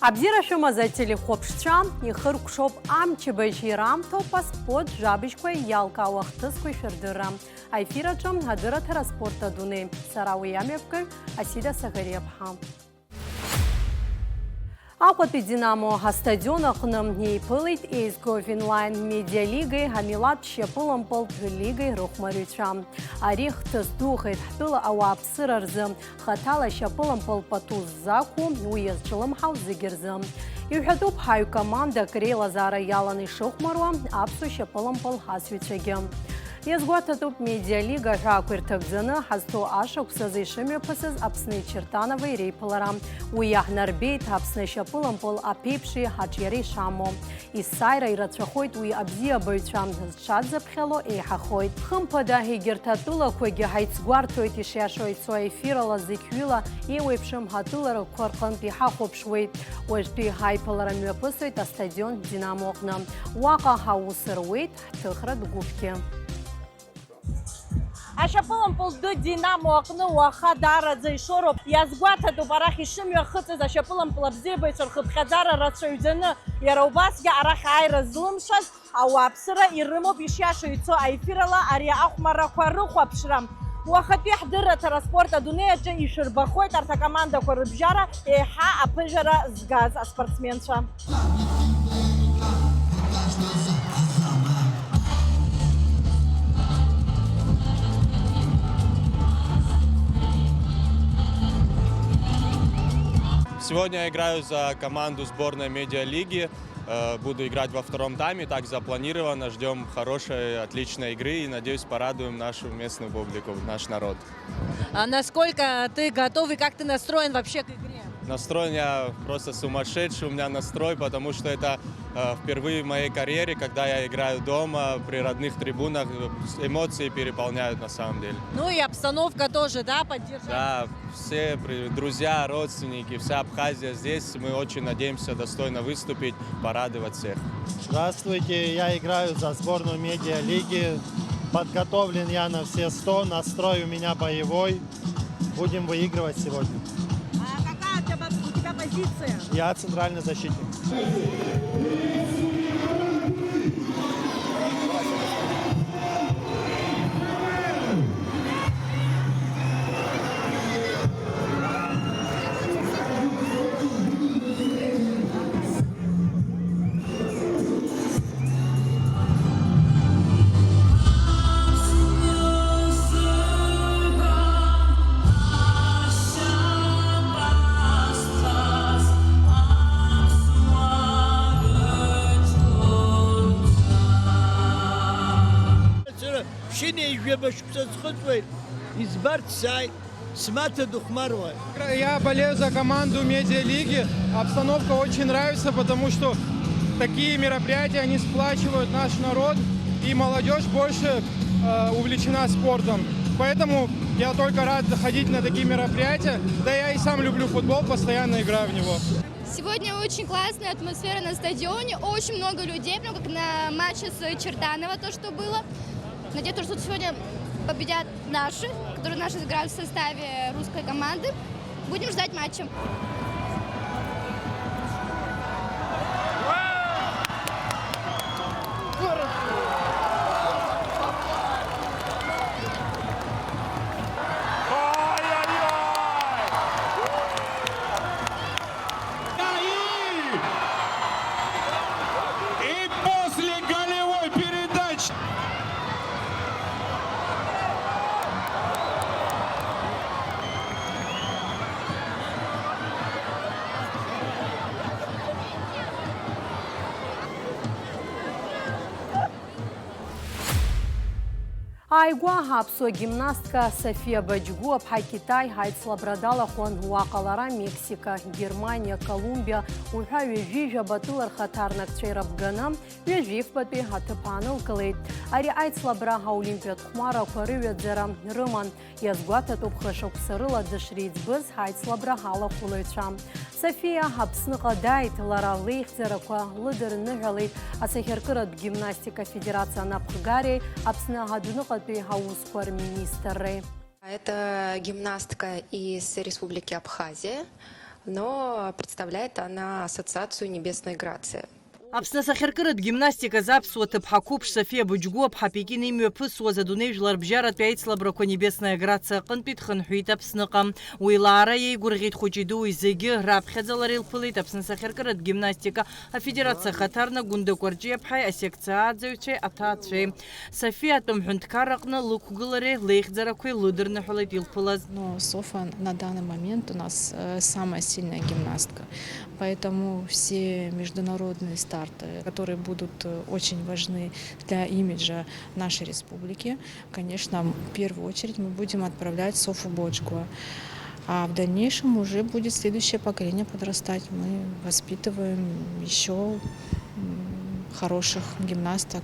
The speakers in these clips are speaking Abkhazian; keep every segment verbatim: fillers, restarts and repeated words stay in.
Абзиара шәымаз ателехәаԥшцәа, ихыркәшоуп амчыбжь, иара аамҭоуп аспорт жәабжьқәа иалкаауа ахҭысқәа шәырдырра. Аефир аҿы адырраҭара Спорт адунеи. Сара уи амҩаԥгаҩ Асида Сагариаԥҳа. Аҟәатәи Динамо астадион аҟны еиԥылеит еизго Винлайн медиалигеи амилаҭ шьапылампылтә лигеи рыхәмарҩцәа. Ари хҭыс духеит ҳтәыла ауааԥсыра рзы, хаҭала шьапылампыл пату ззақәу, уи иазҿлымҳау зегьы рзы. Иҳәатәуп ҳаҩ командак реилазаара иаланы ишыхәмаруа аԥсуа шьапылампыл ҳасҩцәагьы. Иазгәаҭатәуп, медиалига аҳәаақәа ирҭагӡаны ҳазҭоу ашықәсазы ишымҩаԥысыз Аԥсни Чертанови реиԥылара. Уи иаҳнарбеит Аԥсны ашьапылампыл аԥеиԥши аҿиареи шамоу. Есааира ирацәахоит уи абзиабаҩцәа зҽадзыԥхьало еиҳахоит. Хымԥада, егьырҭ атәылақәагьы ҳаицгәарҭоит, ишиашоу ицо аефирала зықьҩыла еиуеиԥшым атәыларақәа рҟынтә иҳахәаԥшуеит. Уажәтәи ҳаиԥылара мҩаԥысуеит астадион Динамо аҟны. Уаҟа ҳаус руеит ҳҭыхратә гәыԥгьы. Ашьапылампыл ду Динамо аҟны уаха даараӡа ишоуроуп. Иазгәаҭатәуп арахь ишымҩахыҵыз ашьапылампыл абзиабаҩцәа рхыԥхьаӡара рацәаҩӡаны, иара убасгьы арахь ааира злымшаз ауааԥсыра ирымоуп ишиашоу ицо аефирала ари ахәмаррақәа рыхәаԥшра. Уахатәи ҳдырраҭара Спорт адунеи аҿы ишәырбахоит арҭ акомандақәа рыбжьара еиҳа аԥыжәара згаз аспортсменцәа. Сегодня я играю за команду сборной медиалиги. Э, буду играть во втором тайме, так запланировано. Ждём хорошей, отличной игры и, надеюсь, порадуем нашу местную публику, наш народ. А насколько ты готов и как ты настроен вообще к игре? Настроен я просто сумасшедший, у меня настрой, потому что это, э, впервые в моей карьере, когда я играю дома, при родных трибунах, э, эмоции переполняют на самом деле. Ну и обстановка тоже, да, поддержала? Да, все при-, друзья, родственники, вся Абхазия здесь. Мы очень надеемся достойно выступить, порадовать всех. Здравствуйте, я играю за сборную медиалиги. Подготовлен я на все сто, настрой у меня боевой. Будем выигрывать сегодня. А какая у тебя, у тебя позиция? Я центральный защитник. Ԥшьынҩажәаба шықәса схыҵуеит, избарц сааит. Смаҭа дыхәмаруа. Я болею за команду медиалиги. Обстановка очень нравится, потому что такие мероприятия, они сплачивают наш народ, и молодёжь больше, э, увлечена спортом. Поэтому я только рад заходить на такие мероприятия. Да я и сам люблю футбол, постоянно играю в него. Сегодня очень классная атмосфера на стадионе, очень много людей, прям как на матче с Чертаново то, что было. Надеюсь, что сегодня победят наши, которые наши играют в составе русской команды. Будем ждать матча. И после голевой передачи. Ааигәа аԥсуа гимнастка Софиа Баџьгәыаԥҳа Китай аицлабра далахәын. Уаҟа лара Мексика, Германиа, Колумбиа уҳәа ҩажәи жәаба тәыла рхаҭарнакцәа ирыбганы, ҩажәи фбатәи аҭыԥ аанылкылеит. Ари аицлабра аолимпиатә хәмарақәа рыҩаӡара рыман. Иазгәаҭатәуп хышықәса рыла дышреиҵбыз аицлабра алахәылаҩцәа. Софиа Аԥсныҟа дааит, лара леихьӡарақәа лыдырныҳәалеит асахьаркыратә гимнастика афедерациа анапхгареи Аԥсны адәныҟатәи аусқәа рминистрреи. Это гимнастка из Республики Абхазия. Но представляет она ассоциацию небесной грации. Аԥсны асахьаркыратә гимнастиказы аԥсуа ҭыԥҳа қәыԥш Софиа Буџьгәыаԥҳа Пекин имҩаԥысуаз адунеи жәларбжьаратәи аицлабрақәа Небесная Грация аҟынтәи дхынҳәит Аԥсныҟа. Уи лаара иеигәырӷьеит хәыҷи-дуи зегьы, раԥхьаӡа лара илԥылеит Аԥсны асахьаркыратә гимнастика афедерациа ахаҭарнак Гәында Кәарҷиаԥҳаи асекциа ааӡаҩцәеи аҭаацәеи. Софиа атәым ҳәынҭқарраҟны лықәгылареи леихьӡарақәеи лыдырныҳәалеит илԥылаз. Но Софа на данный момент у нас э, самая сильная гимнастка. Поэтому все международные старты, которые будут э, очень важны для имиджа нашей республики, конечно, в первую очередь мы будем отправлять Софу Боджгуа. А в дальнейшем уже будет следующее поколение подрастать. Мы воспитываем еще хороших гимнасток,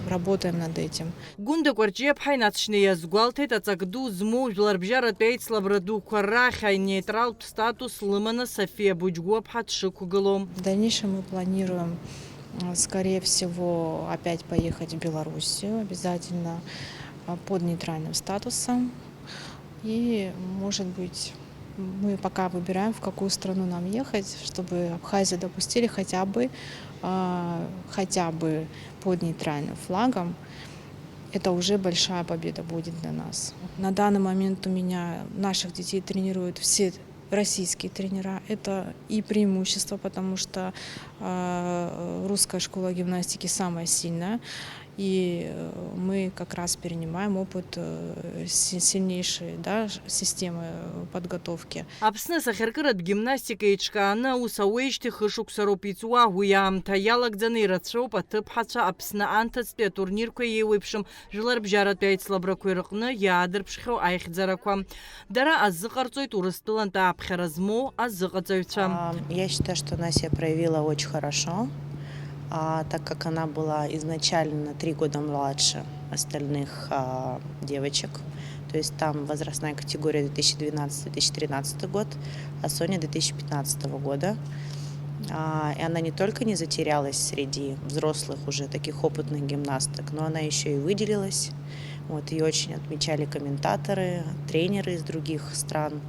работаем над этим. Гәында Кәарҷиаԥҳа инаҵшьны иазгәалҭеит, аҵак ду змоу жәларбжьаратәи аицлабра дуқәа рахь анеитралтә статус лыманы Софиа Буџьгәыаԥҳа дшықәгылоу. В дальнейшем мы планируем, скорее всего, опять поехать в Белоруссию, обязательно под нейтральным статусом. И, может быть, мы пока выбираем, в какую страну нам ехать, чтобы Абхазию допустили хотя бы, хотя бы под нейтральным флагом. Это уже большая победа будет для нас. На данный момент у меня наших детей тренируют все российские тренера. Это и преимущество, потому что э, русская школа гимнастики самая сильная. И мы как раз перенимаем опыт э, сильнейшей да, системы подготовки. Аԥсны асахьаркыратә гимнастика еиҿкааны аус ауеижьҭеи хышықәса роуп иҵуа, уи аамҭа иалагӡаны ирацәоуп аҭыԥҳацәа Аԥсны анҭыҵтәи атурнирқәа еиуеиԥшым жәларбжьаратәи аицлабрақәеи рыҟны иаадырԥшхьоу аихьӡарақәа. Дара азыҟарҵоит Урыстәылантә ааԥхьара змоу азыҟаҵаҩцәа. Я считаю, что она себя проявила очень хорошо, так как она была изначально на три года младше остальных девочек. То есть там возрастная категория две тысячи двенадцатый — две тысячи тринадцатый год, а Соня две тысячи пятнадцатого года. И она не только не затерялась среди взрослых уже таких опытных гимнасток, но она еще и выделилась. Вот, ее очень отмечали комментаторы, тренеры из других стран.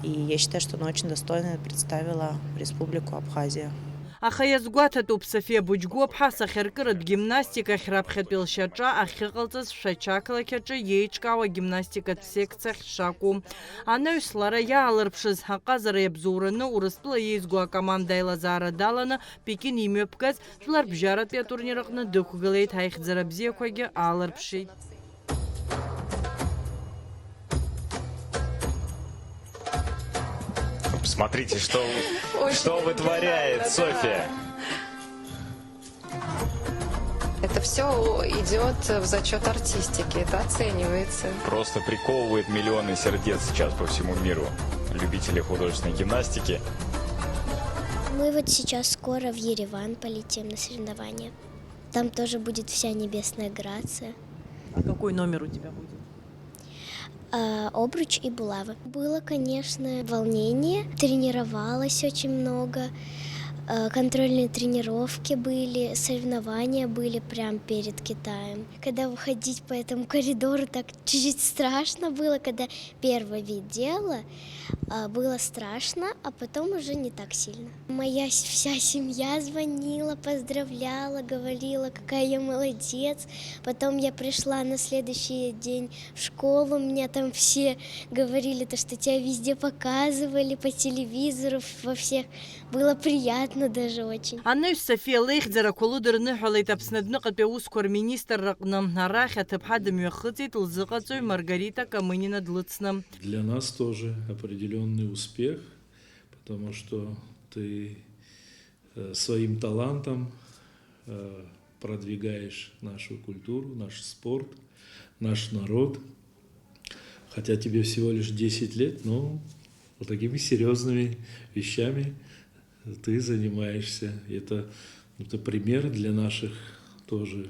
И я считаю, что она очень достойно представила Республику Абхазия. Аха иазгәаҭатәуп Софиа Буџьгәыаԥҳа асахьаркыратә гимнастикахь раԥхьатәи лшьаҿа ахьыҟалҵаз Шәача ақалақь аҿы иеиҿкаау агимнастикатә секциахь шакәу. Анаҩс лара иаалырԥшыз аҟазара иабзоураны Урыстәыла еизго акоманда аилазаара даланы Пекин имҩаԥгаз жәларбжьаратәи атурнир аҟны дықәгылеит, аихьӡара бзиақәагьы аалырԥшит. Посмотрите, что, что вытворяет София. Это все идет в зачет артистики, это оценивается. Просто приковывает миллионы сердец сейчас по всему миру любителей художественной гимнастики. Мы вот сейчас скоро в Ереван полетим на соревнования. Там тоже будет вся небесная грация. А какой номер у тебя будет? А, обруч и булавы. Было, конечно, волнение. Тренировалась очень много. А, контрольные тренировки были, соревнования были прямо перед Китаем. Когда выходить по этому коридору, так чуть-чуть страшно было, когда первый вид делала, а, было страшно, а потом уже не так сильно. Моя вся семья звонила, поздравляла, говорила, какая я молодец. Потом я пришла на следующий день в школу, меня там все говорили, то, что тебя везде показывали по телевизору, во всех. Было приятно даже очень. Анаҩс Софиа леихьӡарақәа лыдырныҳәалеит Аԥсны адәныҟатәи аусқәа рминистрраҟны. Арахь аҭыԥҳа дымҩахыҵит лзыҟаҵаҩ Маргарита Камынина длыцны. Для нас тоже определенный успех, потому что ты э, своим талантом э, продвигаешь нашу культуру, наш спорт, наш народ. Хотя тебе всего лишь десять лет, но вот такими серьезными вещами ты занимаешься. Это, это пример для наших тоже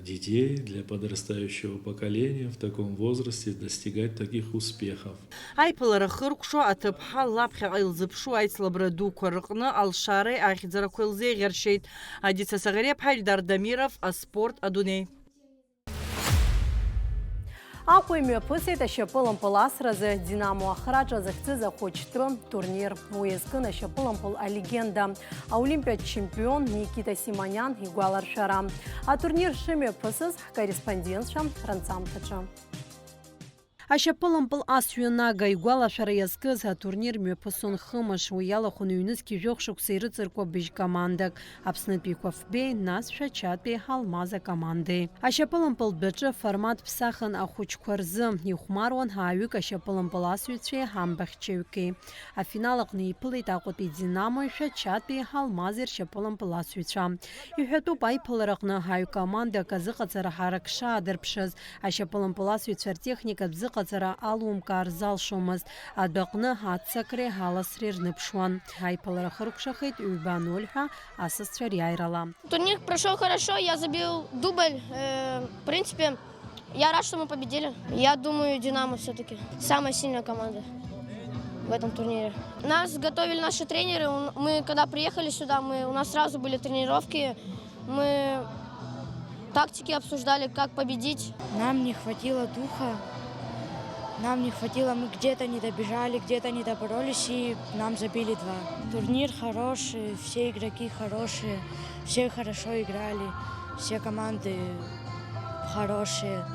детей, для подрастающего поколения в таком возрасте достигать таких успехов. Аиԥылара хыркәшо аҭыԥҳа лаԥхьаҟа илзыԥшу аицлабра дуқәа рыҟны алшареи ахьӡарақәеи лзеиӷьаршьеит. Адица Саӷариаԥҳа, Ильдар Дамиров, аспорт адунеи. Аҟәа имҩаԥысит ашьапылампыл асразы Динамо ахраҿа захьӡыз ахәыҷтәы турнир. Уи иазкын ашьапылампыл алегенда, аолимпиатә чемпион Никита Симониан игәаларшәара. Атурнир шымҩаԥысыз ҳкорреспондентцәа ранҵамҭаҿы. Ашьапылампыл асҩы Нага игәалашәара иазкыз атурнир мҩаԥысон хымш, уи иалахәын ҩнызқь жәохә шықәса ирыҵаркуа быжь командак, Аԥснытәи Қәафбеи, нас Шәачатәи Алмаз акомандеи. Ашьапылампыл дәаҿы формат ԥсахын ахәыҷқәа рзы, ихәмаруан ааҩык ашьапылампыл асыҩцәеи ҳамбахьчаҩки. Афинал аҟны иԥылеит Аҟәатәи Динамо, Шәачатәи Алмази ршьапылампыл асыҩцәа. Иҳәатәуп, аиԥылараҟны аҩ командак азыҟаҵара ҳарак шаадырԥшыз, ашьапылампыл асыҩцәа ртехникатә зыҟаҵара алумкаар залшомызт, адәаҟны аццакреи аласреи рныԥшуан. Аиԥылара хыркәшахеит ҩба ноль ҳәа асасцәа риааирала. Турнир прошёл хорошо, я забил дубль. Э, в принципе, я рад, что мы победили. Я думаю, Динамо всё-таки самая сильная команда в этом турнире. Нас готовили наши тренеры. У- Мы когда приехали сюда, мы, у нас сразу были тренировки. Мы тактики обсуждали, как победить. Нам не хватило духа. Нам не хватило, мы где-то не добежали, где-то не доборолись, и нам забили два. Турнир хороший, все игроки хорошие, все хорошо играли, все команды хорошие.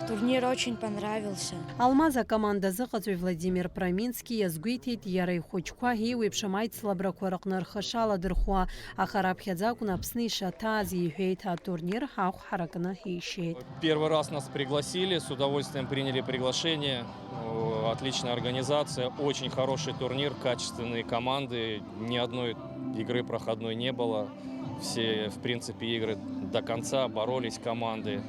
Турнир очень понравился. Алмаз акоманда азыҟаҵаҩ Владимир Промински иазгәеиҭеит, иара ихәыҷқәа еиуеиԥшым аицлабрақәа рыҟны рхы шаладырхәуа, аха раԥхьаӡа акәын Аԥсны ишаҭааз, иҳәеит, атурнир ҳахә ҳаракны ишьеит. Первый раз нас пригласили, с удовольствием приняли приглашение. Э, отличная организация, очень хороший турнир, качественные команды, ни одной игры проходной не было. Все, в принципе, игры до конца боролись команды.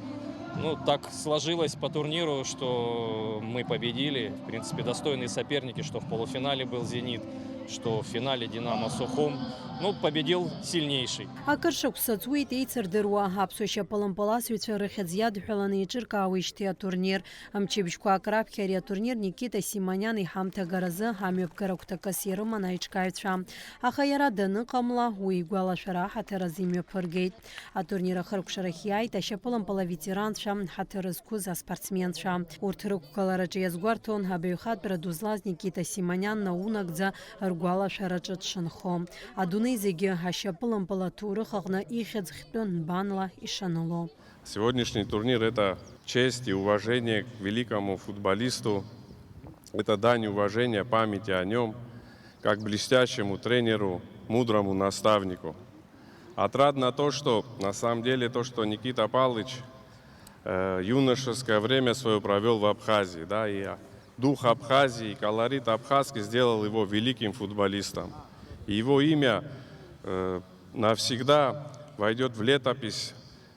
Ну, так сложилось по турниру, что мы победили. В принципе, достойные соперники, что в полуфинале был «Зенит», что в финале «Динамо Сухум». Ну, победил сильнейший. Акыр шықәса ҵуеит еицырдыруа аԥсуа шьапылампыласҩцәа рыхьӡ иадҳәаланы еиҿыркаауеижьҭеи атурнир. Мчыбжьқәак раԥхьа ари атурнир Никита Симониан иҳамҭагаразы амҩаԥгара гәҭакыс ирыман аиҿкааҩцәа. Аха иара даныҟамла, уи игәалашәара аҳаҭыр азы имҩаԥыргеит. Атурнир ахыркәшарахь иааит ашьапылампыл аветеранцәа, ҳаҭыр зқәыз аспортсменцәа. Урҭ рықәгылараҿы иазгәарҭон абаҩхатәра ду злаз Никита Симониан наунагӡа ргәалашәараҿы дшынхо. Адунеи зегьы ашьапылампыл аҭоурых аҟны ихьӡ хьтәы нбанла ишаныло. Сегодняшний турнир — это честь и уважение к великому футболисту, это дань уважения памяти о нём, как блестящему тренеру, мудрому наставнику. Отрадно то, что на самом деле то, что Никита Павлович, э, юношеское время своё провёл в Абхазии, да, и, а, дух Абхазии, колорит абхазский сделал его великим футболистом. И его имя, э, навсегда войдёт в летопись,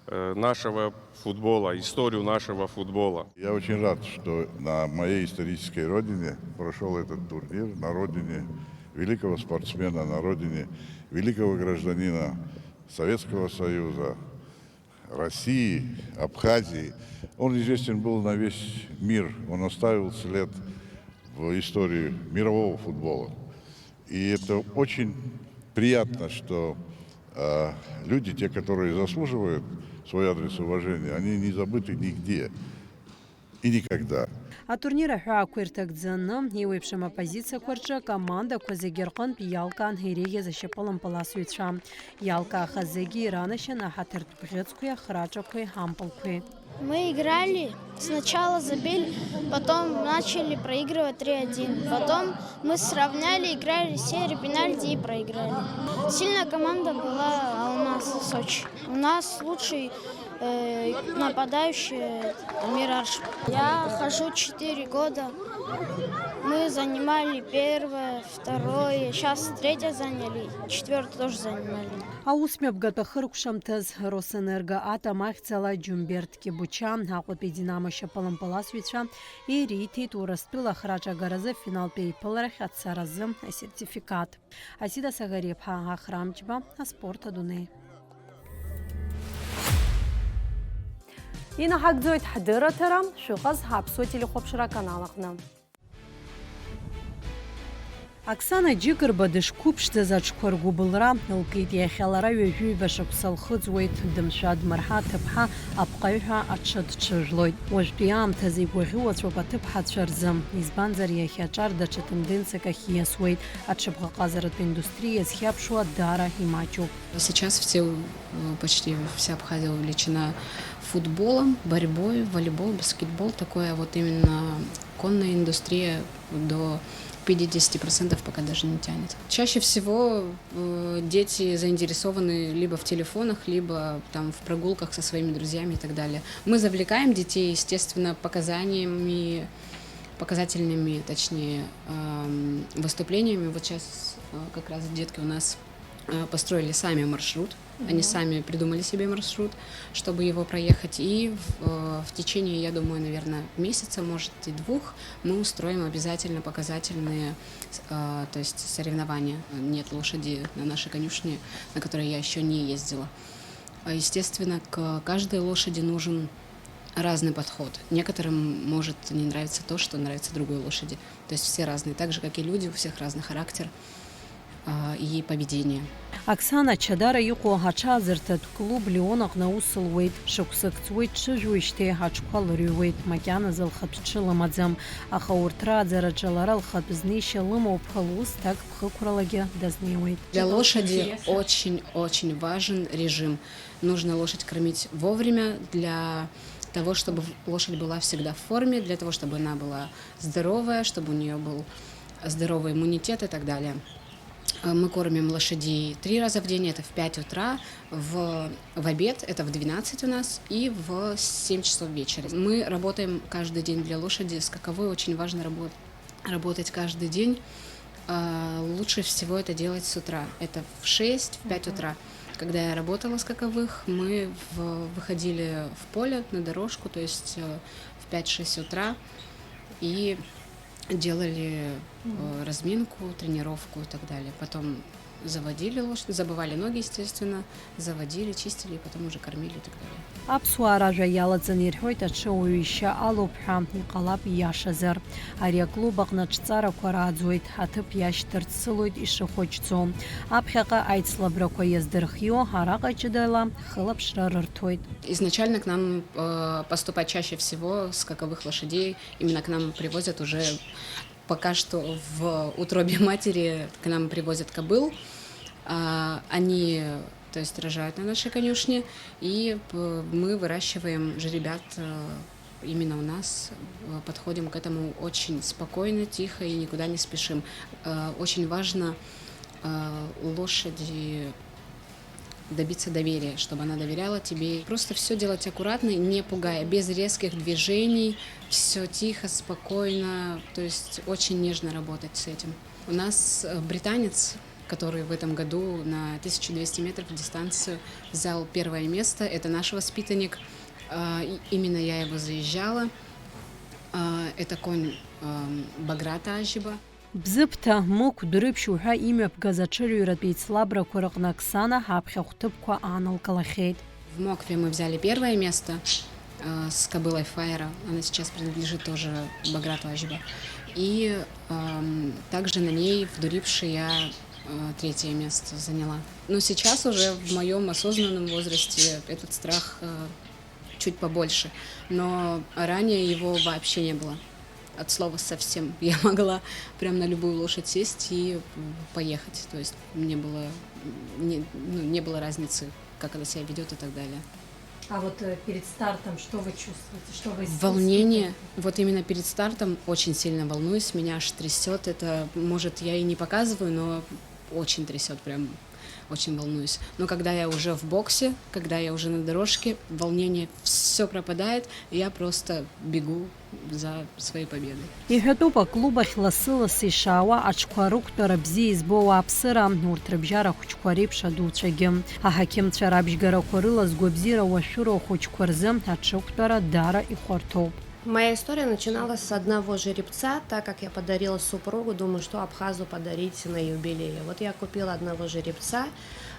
э, нашего футбола, историю нашего футбола. Я очень рад, что на моей исторической родине прошёл этот турнир, на родине великого спортсмена, на родине великого гражданина Советского Союза, России, Абхазии. Он известен был на весь мир, он оставил след в истории мирового футбола. И это очень приятно, что, э, люди, те, которые заслуживают в свой адрес уважения, они не забыты нигде и никогда. Атурнир аҳәаақәа ирҭагӡаны, еиуеиԥшым апозициақәа рҿы акомандақәа зегьы рҟынтә иалкаан иреиӷьыз ашьапылампыласҩцәа. Иалкаахаз зегьы иранашьан аҳаҭыртә бӷьыцқәеи ахраҿақәеи ампылқәеи. Мы играли, сначала забили, потом начали проигрывать три один. Потом мы сравняли, играли серию пенальти и проиграли. Сильная команда была Алмаз Сочи. У нас лучший, э, нападающий Амир Аршин. Я хожу четыре года. Мы занимали первое, второе, сейчас третье заняли, четвёртое тоже занимали. Аусмҩаԥгатә ахыркәшамҭаз Росэнерго атом ахьӡала Џьумберт Кьыбуча, Аҟәатәи Динамо шьапылампыласҩцәа ириҭеит Урыстәыла ахраҿагаразы афиналтә еиԥыларахь ацаразы асертификат. Асида Сагариаԥҳа, Ахрамчба, аспорт адунеи. Инаҳагӡоит ҳдырраҭара, шәыҟаз Аԥсуа телехәаԥшра аканал аҟны. Оксана Џьыкырба дышқәыԥшӡаз аҽқәа ргәыбылра лкит. Иахьа лара ҩажәи ҩба шықәса лхыҵуеит, дымшәа-дмырҳа аҭыԥҳа апҟаҩҳәа аҽы дҽыжәлоит. Уажәтәи аамҭазы игәаӷьуацәоуп аҭыԥҳацәа рзы, избанзар, иахьа аҿар даҽа тенденциак ахь ииасуеит, аҽыбӷаҟазаратә индустриа иазхьаԥшуа даара имаҷуп. Сейчас все, э, почти вся Абхазия увлечена футболом, борьбой, волейбол, баскетбол, такое вот именно конная индустрия до пятидесяти процентов пока даже не тянет. Чаще всего, э, дети заинтересованы либо в телефонах, либо там в прогулках со своими друзьями и так далее. Мы завлекаем детей, естественно, показаниями, показательными, точнее, эм, выступлениями. Вот сейчас, э, как раз детки у нас, э, построили сами маршрут. Они сами придумали себе маршрут, чтобы его проехать. И в, э, в течение, я думаю, наверное, месяца, может, и двух, мы устроим обязательно показательные, э, то есть соревнования. Нет лошади на нашей конюшне, на которой я еще не ездила. А, естественно, к каждой лошади нужен разный подход. Некоторым может не нравиться то, что нравится другой лошади. То есть все разные. Так же, как и люди, у всех разный характер, а, и поведение. Оксана ачадара иҟоу аҽазырҭатә клуб Леон аҟны аус луеит. Шықәсык ҵуеит дҽыжәуеижьҭеи аҽқәа лырҩуеит, макьаназы лхатә ҽы лымаӡам. Аха урҭ рааӡараҿы лара лхатә знеишьа лымоуп, лус ҭакԥхықәралагьы дазнеиуеит. Для лошади очень-очень важен режим. Нужно лошадь кормить вовремя для того, чтобы в-, лошадь была всегда в форме, для того, чтобы она была здоровая, чтобы у неё был здоровый иммунитет и так далее. Э, мы кормим лошадей три раза в день, это в пять утра, в, в обед, это в двенадцать у нас, и в семь часов вечера. Мы работаем каждый день для лошади. Скаковой очень важно рабо-, работать каждый день. А, лучше всего это делать с утра. Это в шесть, в пять утра. Когда я работала скаковых, мы в-, выходили в поле, на дорожку, то есть, э, в пять-шесть утра, и делали, э, разминку, тренировку и так далее. Потом заводили лошадь, забывали ноги, естественно, заводили, чистили, и потом уже кормили и так далее. Аԥсуаа ражәа иалаҵаны ирҳәоит, аҽы уаҩ ишьа алоуп ҳәа, иҟалап ииашазар. Ари аклуб аҟны аҽҵарақәа рааӡоит, аҭыԥ иашьҭарц сылоит ишыхәыҷӡо. Аԥхьаҟа аицлабрақәа иаздырхио, араҟа ҷыдала хылаԥшра рырҭоит. Изначально к нам, э, поступать чаще всего скаковых лошадей, именно к нам привозят уже пока что в утробе матери, к нам привозят кобыл. А, они, то есть, рожают на нашей конюшне, и п-, мы выращиваем жеребят, э, именно у нас, э, подходим к этому очень спокойно, тихо и никуда не спешим. Э, очень важно, э, лошади добиться доверия, чтобы она доверяла тебе. Просто всё делать аккуратно, не пугая, без резких движений, всё тихо, спокойно, то есть очень нежно работать с этим. У нас, э, британец, который в этом году на тысячу двести метров дистанцию взял первое место, это наш воспитанник. А, и именно я его заезжала. А, это конь, эм, Баграта Ажиба. Бзыԥҭа, Мықә, Дәрыԥшь уҳәа имҩаԥгаз аҽырҩратә еицлабрақәа рыҟны Оксана аԥхьахә ҭыԥқәа аанылкылахьеит. В Мокве мы взяли первое место, э, с кобылой Фаера. Она сейчас принадлежит тоже Баграту Ажиба. И, эм, также на ней в Дурипше я, э, третье место заняла. Но сейчас уже в моём осознанном возрасте этот страх, э, чуть побольше. Но ранее его вообще не было. От слова совсем. Я могла прям на любую лошадь сесть и, м, поехать. То есть мне было, м, не, ну, не было разницы, как она себя ведёт и так далее. А вот, э, перед стартом что вы чувствуете? Что вы испытываете? Волнение. Вот именно перед стартом очень сильно волнуюсь, меня аж трясёт. Это, может, я и не показываю, но очень трясёт, прям очень волнуюсь. Но когда я уже в боксе, когда я уже на дорожке, волнение всё пропадает, и я просто бегу за своей победой. Иҳәатәуп, аклуб ахь лассы-лассы ишаауа аҽқәа рықәтәара бзиа избо ауааԥсыра, урҭ рыбжьара ахәыҷқәа реиԥш адуцәагьы. Аҳақьымцәа рабжьгарақәа рыла згәабзиара уашәыроу ахәыҷқәа рзы аҽықәтәара даара ихәарҭоуп. Моя история начиналась с одного жеребца, так как я подарила супругу, думаю, что абхазу подарить на юбилее. Вот я купила одного жеребца,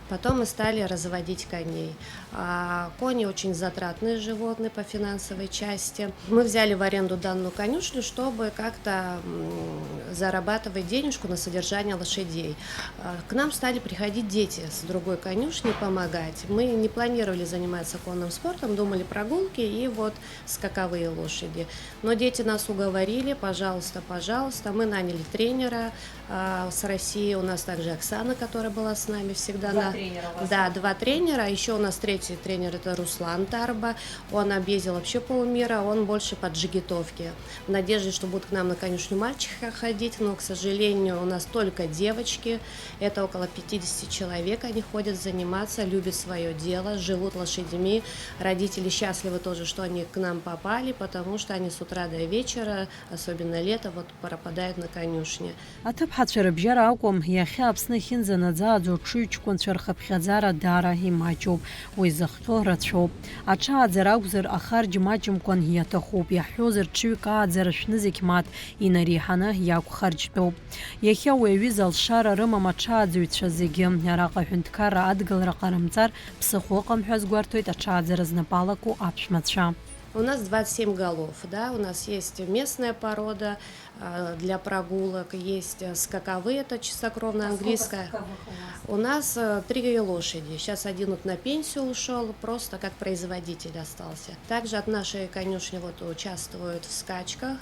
потом мы стали разводить коней. А, кони очень затратные животные по финансовой части. Мы взяли в аренду данную конюшню, чтобы как-то, м, зарабатывать денежку на содержание лошадей. А, к нам стали приходить дети с другой конюшни помогать. Мы не планировали заниматься конным спортом, думали прогулки, и вот скаковые лошади. Но дети нас уговорили: «Пожалуйста, пожалуйста». Мы наняли тренера, а, с России. У нас также Оксана, которая была с нами всегда. Два на тренера у вас, да? Да, два тренера. Еще у нас третий тренер, это Руслан Тарба. Он объездил вообще полмира, он больше по джигитовке. В надежде, что будут к нам на конюшню мальчики ходить, но, к сожалению, у нас только девочки. Это около пятидесяти человек, они ходят заниматься, любят своё дело, живут лошадьми. Родители счастливы тоже, что они к нам попали, потому что они с утра до вечера, особенно лето, вот пропадают на конюшне. Аҭыԥҳацәа рыбжьара акәым, иахьа Аԥсны ахьынӡанаӡааӡо аҽыҩҷкәынцәа рхыԥхьаӡара даара имаҷуп. Уи зыхҟьо рацәоуп. Аҽааӡара акәзар, ахарџь маҷымкәан иаҭахуп, иаҳҳәозар, ҽыҩк ааӡара шәнызқь мааҭ инареиҳаны иақәхарџьтәуп. Иахьа уи аҩыза алшара рымам аҽааӡаҩцәа зегьы. Араҟа аҳәынҭқарра адгылара ҟарымҵар, ԥсыхәа ыҟам ҳәа азгәарҭоит аҽааӡара знапы алаку аԥшәмацәа. У нас двадцать семь голов, да, у нас есть местная порода, а, для прогулок, есть, э, скаковые, это чистокровная английская. А сколько скаковых у вас? У нас, э, три лошади. Сейчас один вот на пенсию ушёл, просто как производитель остался. Также от нашей конюшни вот участвуют в скачках,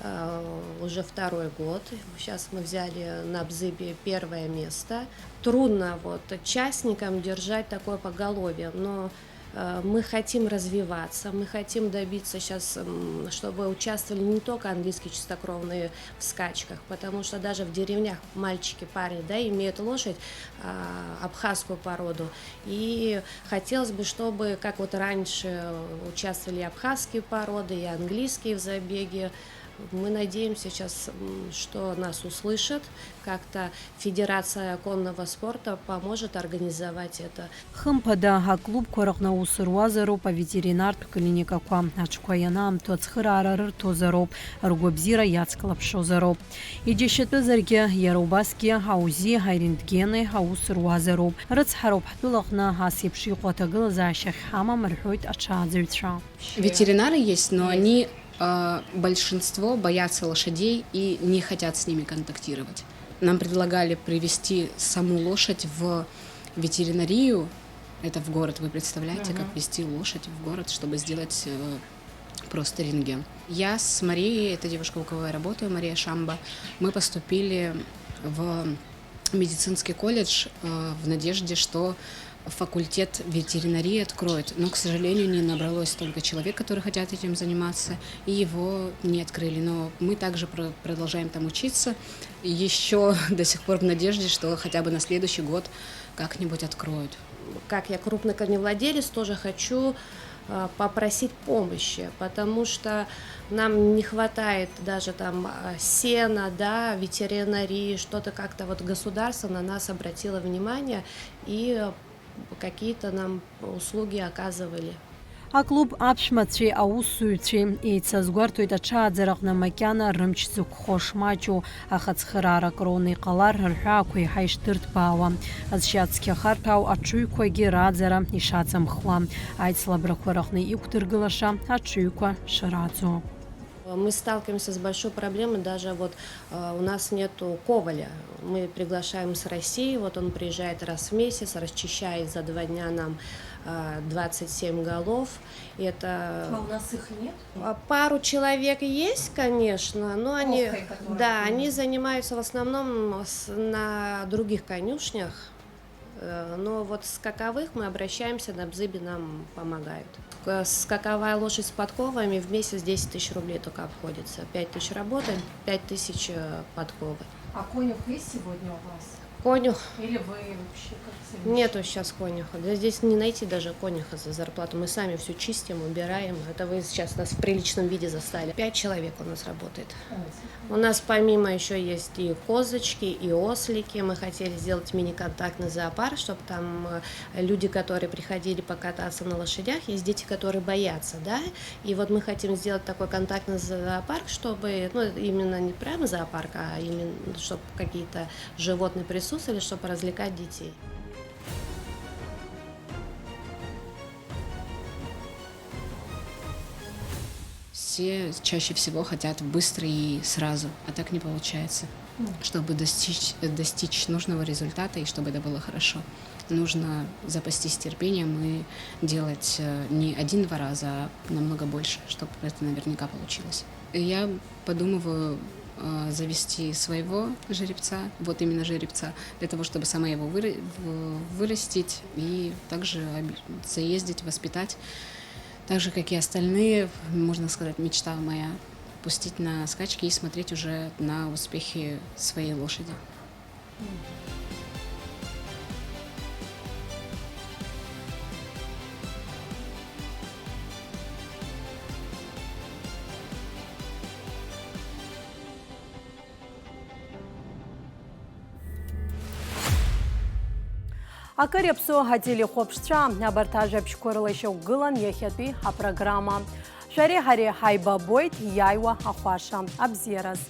э, уже второй год. Сейчас мы взяли на Бзыбе первое место. Трудно вот частникам держать такое поголовье, но Э, мы хотим развиваться, мы хотим добиться щас, м, чтобы участвовали не только английские чистокровные в скачках, потому что даже в деревнях мальчики, парни, да, имеют лошадь, а, абхазскую породу. И хотелось бы, чтобы, как вот раньше, участвовали и абхазские породы, и английские в забеге. Мы надеемся щас, м, что нас услышат, как-то Федерация конного спорта поможет организовать это. Хымԥада, аклубқәа рҟны аус руазароуп аветеринартә клиникақәа. Аҽқәа ианаамҭоу ацхыраара рырҭозароуп, ргәабзиара иацклаԥшозароуп. Иџьашьатәызаргьы, иара убасгьы аузи, арентгени аус руазароуп. Рыцҳароуп ҳтәылаҟны ас еиԥш иҟоу аҭагылазаашьа ахьҳамам, рҳәоит аҽааӡаҩцәа. Ветеринары есть, но они, э, большинство боятся лошадей и не хотят с ними контактировать. Нам предлагали привезти саму лошадь в ветеринарию, это в город, вы представляете, как везти лошадь в город, чтобы сделать, э, просто рентген. Я с Марией, это девушка, у кого я работаю, Мария Шамба, мы поступили в медицинский колледж, э, в надежде, что факультет ветеринарии откроют. Но, к сожалению, не набралось столько человек, которые хотят этим заниматься, и его не открыли. Но мы также про-, продолжаем там учиться, ещё до сих пор в надежде, что хотя бы на следующий год как-нибудь откроют. Как я крупный коневладелец, тоже хочу, э, попросить помощи, потому что нам не хватает даже там, э, сена, да, ветеринарии, что-то как-то вот государство на нас обратило внимание и какие-то нам услуги оказывали. Аклуб аԥшәмацәеи аусзуҩцәеи еицазгәарҭоит аҽааӡараҟны макьана рымч зықәхо шмаҷу, аха цхыраара акроуны иҟалар, рҳәаақәа еиҳа ишдырҭбаауа, зшьа цқьахарҭәаау аҽыҩқәагьы рааӡара ишаҵамхуа, аицлабрақәа рҟны иқәдыргылаша аҽыҩқәа шрааӡо. Мы сталкиваемся с большой проблемой, даже вот, э, у нас нету коваля. Мы приглашаем с России, вот он приезжает раз в месяц, расчищает за два дня нам, э, двадцать семь голов. Это... А у нас их нет? А, пару человек есть, конечно, но они, Овхой, которая... Да, они занимаются в основном с-, на других конюшнях. Э, но вот скаковых мы обращаемся, на Бзыбе нам помогают. К-, скаковая лошадь с подковами в месяц десять тысяч рублей только обходится. Пять тысяч работаем, пять тысяч, э, подковы. А конюх есть сегодня у вас? Конюх? Или вы вообще как совмещаете? Нету сейчас конюха. Да здесь не найти даже конюха за зарплату. Мы сами всё чистим, убираем. Это вы сейчас нас в приличном виде застали. Пять человек у нас работает. О. У нас помимо ещё есть и козочки, и ослики. Мы хотели сделать мини-контактный зоопарк, чтоб там, э, люди, которые приходили покататься на лошадях, есть дети, которые боятся, да? И вот мы хотим сделать такой контактный зоопарк, чтобы, ну, именно не прям зоопарк, а именно, чтоб какие-то животные присутствовали, чтобы развлекать детей. Все чаще всего хотят быстро и сразу, а так не получается. Чтобы достичь, достичь нужного результата и чтобы это было хорошо, нужно запастись терпением и делать э, не один-два раза, а намного больше, чтобы это наверняка получилось. Я подумываю э, завести своего жеребца, вот именно жеребца, для того, чтобы самой его выра- в- вырастить и также обе- заездить, воспитать. Так же, как и остальные, можно сказать, мечта моя пустить на скачки и смотреть уже на успехи своей лошади. Акыр иаԥсоу ателехәаԥшцәа, абарҭ ажәабжьқәа рыла ишьақәгылан иахьатәи апрограмма. Шәареи ҳареи ҳаибабоит иааиуа ахәаша абзиараз.